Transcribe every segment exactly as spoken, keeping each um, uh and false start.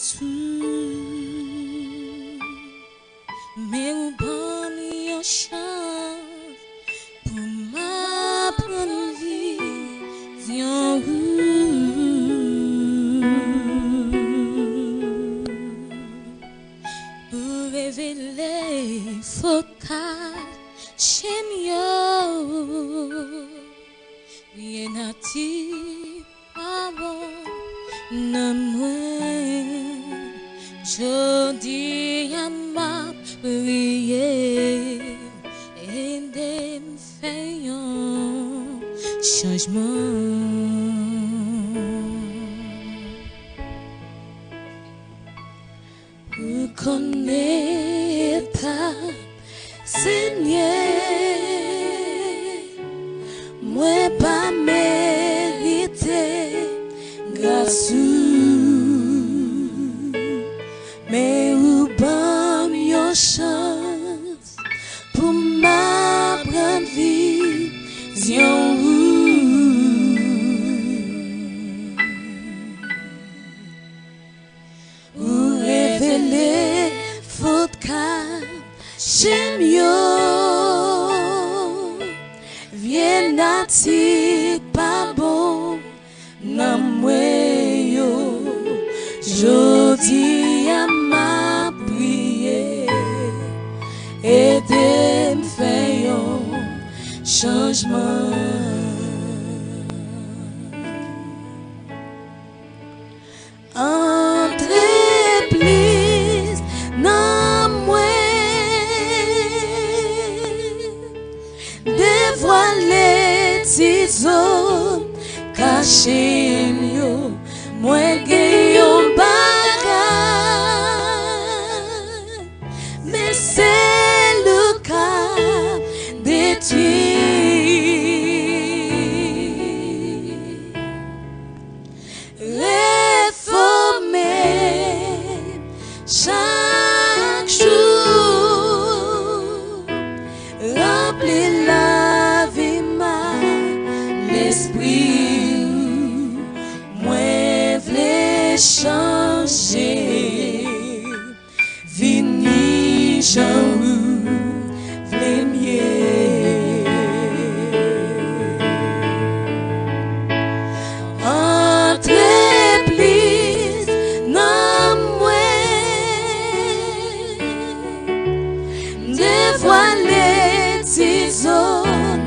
sou. Men ou ban m yon chans pou m aprann vizyon ou. Ou revele fo kache m yo. Vye nati pa bon nan mwen. Jodi a m ap priye, ede m fè yon chanjman. Ou konnen eta Senyè, mwen pa merite gras ou, men ou ban m yon chans pou m aprann vizyon ou. Ou revele fout kache m yo, vye nati k pa bon nan mwen yo. Jodi a m ap priye, ede m fè yon chanjman. Antre plis nan mwen, devwale ti zòn kache m yo. Mwen gen yon bagay, men sèl ou ka detwi. Refòme m chak jou, ranpli lavi m ak Lespri ou. Mwen vle chanje, vini jan ou vle m ye. Antre plis nan mwen, devwale ti zòn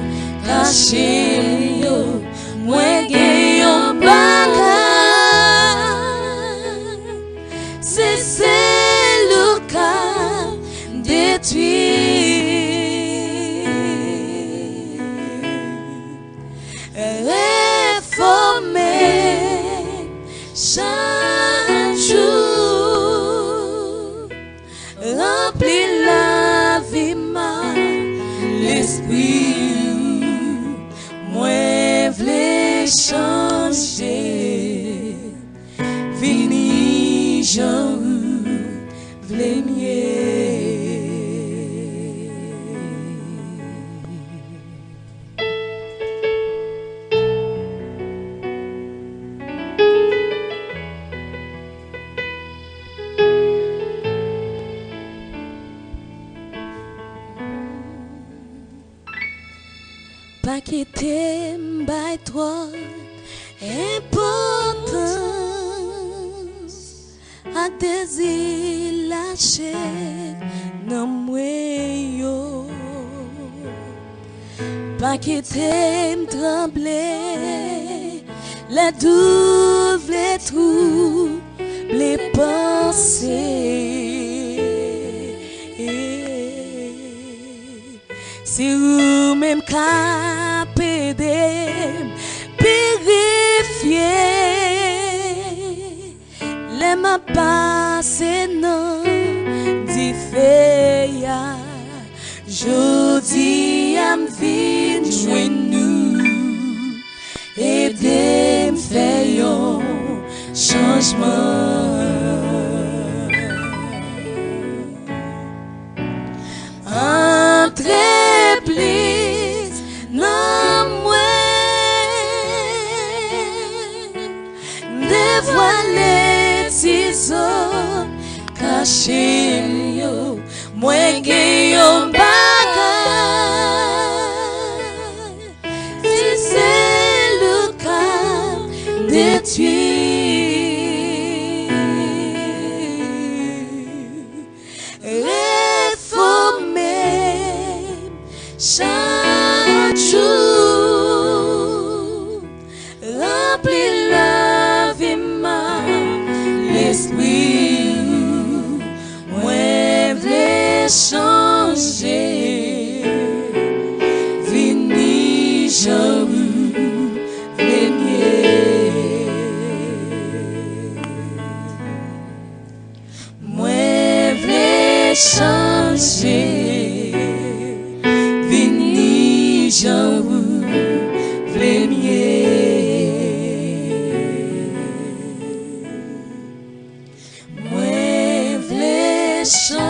kache m yo. Mwen gen yon bagay, se sèl ou ka detwi. Refòme m chak jou, ranpli lavi m ak Lespri ou. Mwen vle chanje, vini jan ou vle m ye. Pa kite m bay twòp enpòtans ak dezi lachè nan mwen yo. Pa kite m tranble lè dout vle twouble panse. Se ou menm k ap ede m pirifye lè m ap pase nan dife a. Jodi a m vin jwenn ou, ede m fè yon chanjman. Antre plis nan mwen, devwale ti zòn Chen yo, mwen gen yon bagay. Si se le ka, detwi, refòme m chak jou. Ranpli lavi m ak Lespri ou. Mwen vle chanje, vini jan ou vle m ye. Mwen vle chanje, vini jan ou vle m ye. Mwen vle chanje.